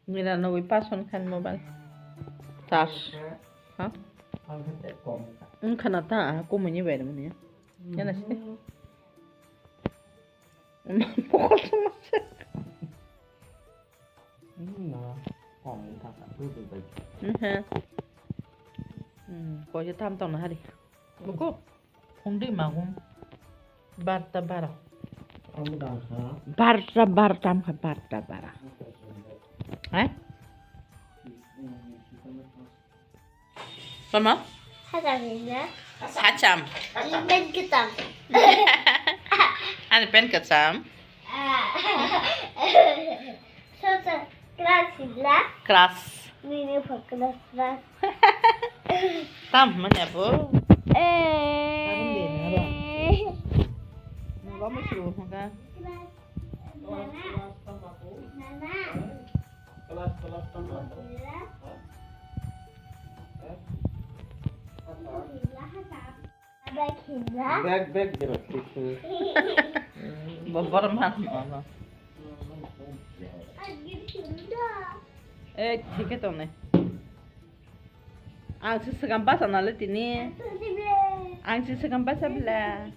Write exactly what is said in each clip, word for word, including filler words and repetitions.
Nira nugwi pason khan mobile. Charge. Ha? Ang khe kom. Wngkha na ta, ah, kumui ni bai rwmani. Yana sini. Mokol sama se. Hmm, na. Kom wngkha ka, duduk bai. Hmm, he. Hmm, koisa tam tong na hari. Buku. Phungdi magum. Barta bara. Barta bara tam kha barta bara. Hai? Mama? Hacham. Hacham. Pen kitam. Ani pen kitam. Sota class hibla. Class. Nini pho class class. Tam manya bo. Eh. Tam de na ba. Ba mo shuru ho ga. Nana. Nana. Class class tam. Hibla hacham. Bag hibla. Bag, bag, bag, bag. Bo-, borok man, oh, no. Eh, thike tongnai. Ang se swkang bacha nale tini. Ang se swkang bacha bela.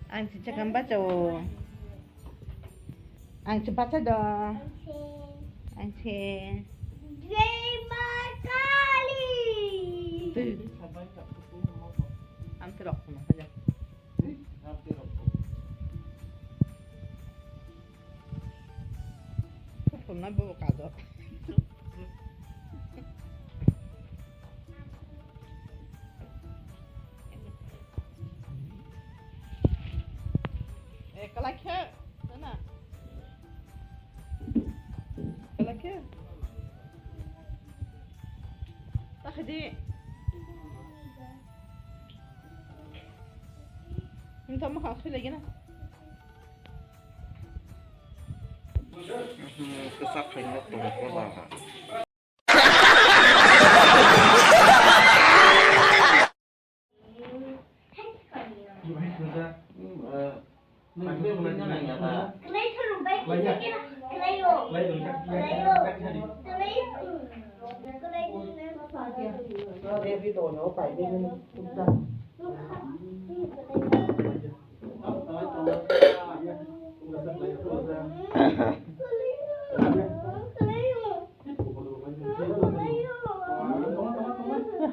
Ang se swkang bacha o. Ang se bacha do. Ang se. Jai Ma Kali. Ang se rok na haja. Khulna bo kajo. Eh, kalai khe, nana. Kalai khe. Ta khe di. Nung tamo kha sui lagi na. Kwchak khaino tongkho jaga.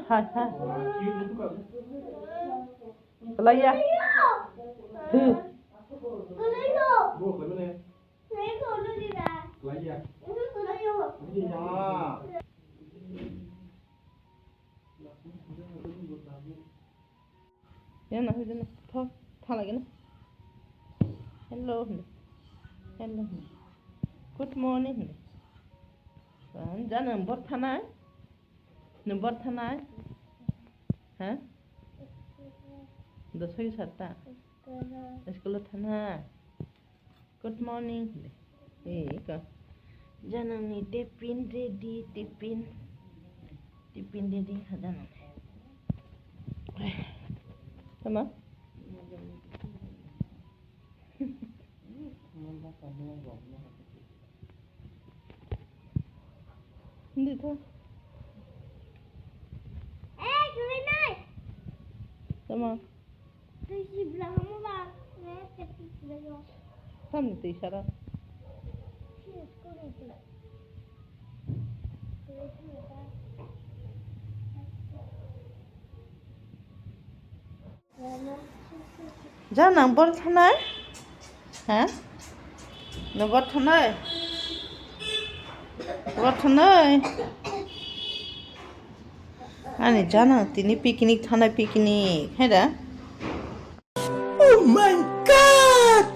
Hai, hai. Kalaiya. Thu. Yana hujana. Tho, thalagina. Hello, hindi. Hello, hindi. Good morning, hindi. Jana bor thanai. Nwng bor thanai? Ha? Dosoi sarta? School o thana? Good morning. Ei, iko. Janani tiffin ready, tiffin. Tiffin ready kha janani. Tama? Hindi to. Eh, kami nai. Tama. Tui si bela kamu ba. Samni tui sara. Ja, nang bor thanai? Ha? Nang bor thanai? Bor thanai? Ani ja, nang tini picnic thanai, picnic. Hai da? Oh my God!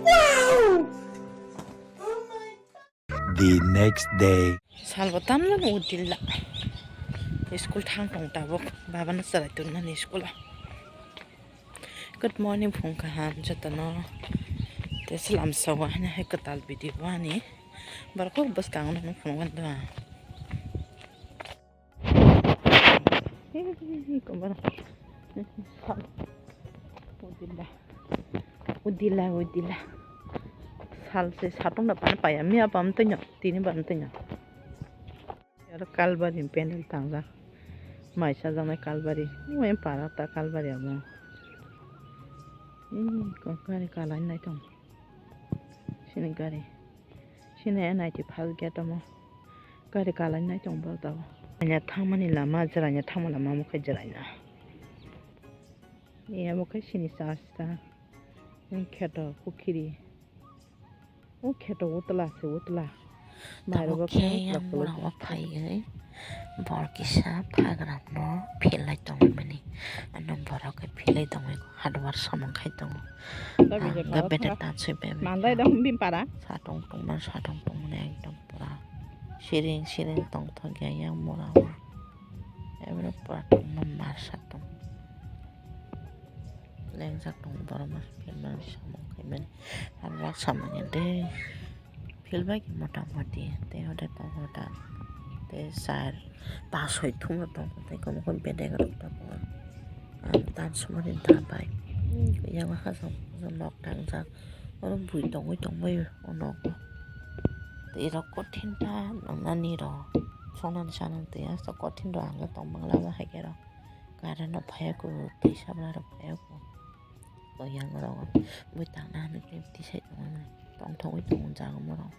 Wow! The next day. Salbo tamjani udila. School thang tong tabuk. Babano chwrai tonnani school o. Good morning, phung kaham jotono. Tei salam sao, haino hai kwtal video ani. Borok bwskango nang phunukgwi do. Udila, udila, udila. Sal se satung da pan paya miya pam tanya tini ban tanya. Aro kalbari ni pendel tangjak. Mai sajaknai kalbari. Ui para ta kalbari amo. Ih, ko gari kalai nai tong. Sini gari. Sini N I T first gate omo. Gari kalai nai tong bo tabo. Anya thangmani lama, jwraina thangma lama omo khe jwraina. Iya omo khe sini church ta. Kheto pukhiri. O kheto utla se utla. Tabuk khe yang mura o phaiwi bor kisa phagrano philai tongmani. Ano borok khe philai tongwi hardware samung khai tongo. Ang khe bete tanswi bai mandai dong bini para. Satong tongma satong tongmani ekdom pura siring siring tongthok ya yang mura o. Eboni pura tongma mar satong. Lengjak tongo borok masa philmani samung khaimani. Aro samani de philbai khe mota moti tei ode tongo da tei char pas soi thumrok tongo tei komo khe bedek rok tongo. Ang tan sumani da bai yang hachal nok tangjak oro bui tongwi tongbaio o nogo. Tei rok kothin ta nwngnani rok songnani sanani tei aswk kothin rok ang tong manglama hai khe rok. Current rok phaiya kho, tei sabla rok phaiya kho. To yang rok bui tangna hinwi tei tisai tongmani. Tongthogwi tongo jaga borok.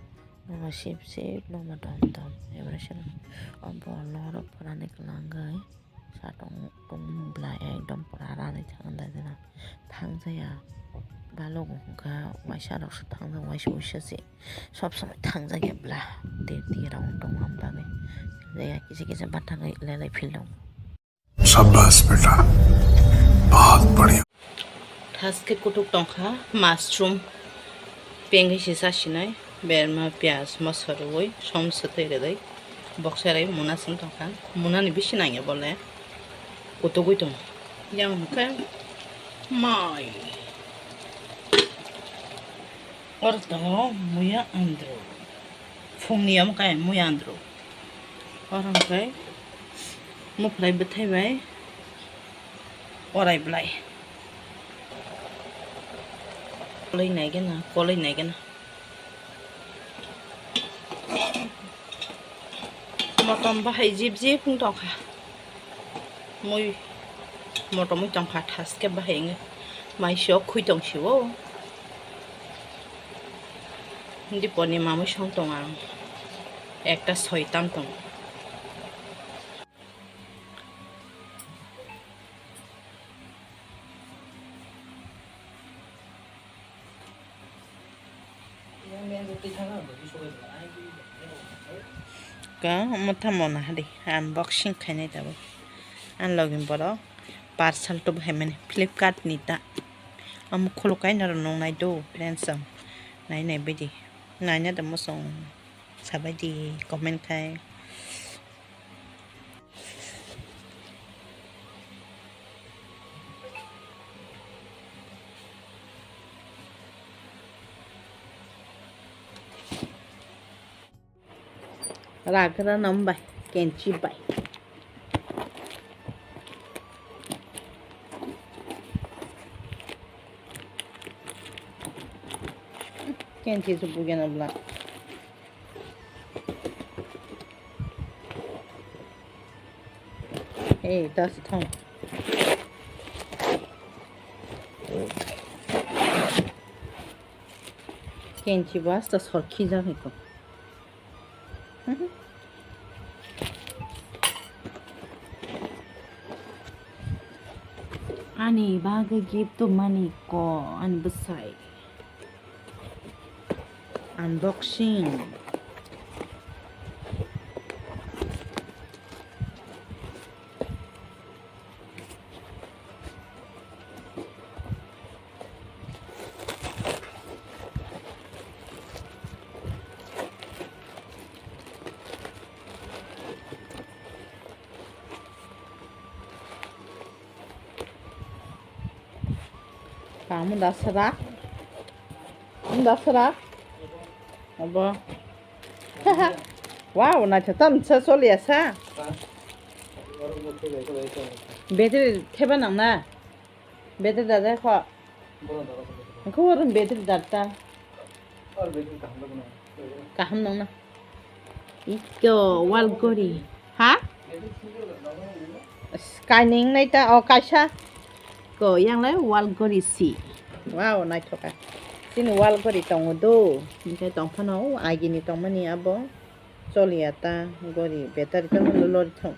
Nono sip sip, nono dom dom. Ebra se o bol norok pura ni kwlangwi. Satong tong bwlai ekdom pura rani thang da jena. Thang jaya. Balok hwnkha waisa rok se thang jaya, waisa waisa se. Sob somoi thang jaya bwla. Tei twi rok tong am bagwi. Jaya kisa kisa bathangwi lelai phil rok. Shabash beta, bahut badhiya. Thaske kutuk tongkha mushroom pengwi se sasinai berma piyaj moso rwui som swtwi rwui boksa rai muna song tongkha, muna ni bisi nangya bole kutugwi tongo yang hwnkhe mai. Oro tongo muya andro. Phungni omo khe muya andro. Oro hwnkhe muphrai bwthai bai orai bwlai. Koloi naigena, koloi naigena. Motom bahai jip jip wng tongkha. Mui motom wng tongkha, thaske bahai wngwi mai sio khui tong sio. Diponi mamui song tong ang, ekta soitan tong. Ka mwthamo nahadi unboxing khainai tabuk. Ang login borok parcel tubu haimani Flipkart ni ta. Omo khulukai norok nung nai do friends rok. Nai nai baidi. Naina da muchung sabaidi comment khai. Ragra nam bai, kenchi bai. Kenchi su bugena bla. Ei, ta se thang. Kenchi bas ta sorkhi ja hai ko. Ani bagwi gift to mani ko ani bwsai. Unboxing. Kamu dasra? Kamu dasra? Abo. Wow, naithotok tamsa soliasa. Battery theba nangna. Battery dada kho. Kho oro battery dada. Kaham nongna. Iko wal gori. Ha? Kaining naita o kaisa. Ko yanglai wal gori si. Wow, naithoka. Sini wal gori tongo do. Hingke tongphano agini tongmani abo. Choliya ta gori battery tamo lori thong.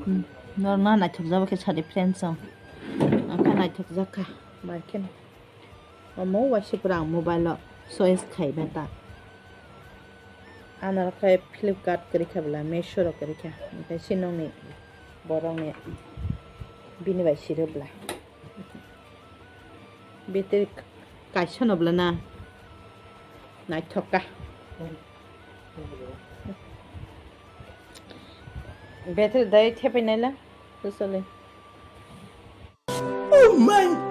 Hmm, norna naithok jabo khe sadi friends o. Angkha naithok jakha bai kheno. Omo waisa pura ang mobile o choice khai bata. Ano khe Flipkart kwrwi kha bwla, Meesho rok kwrwi kha. Hingke sinongni borokni bini bai sirwbwla. Battery kaisa no bwla na naithok ka. Battery dai thepai naila. Sosole. Oh my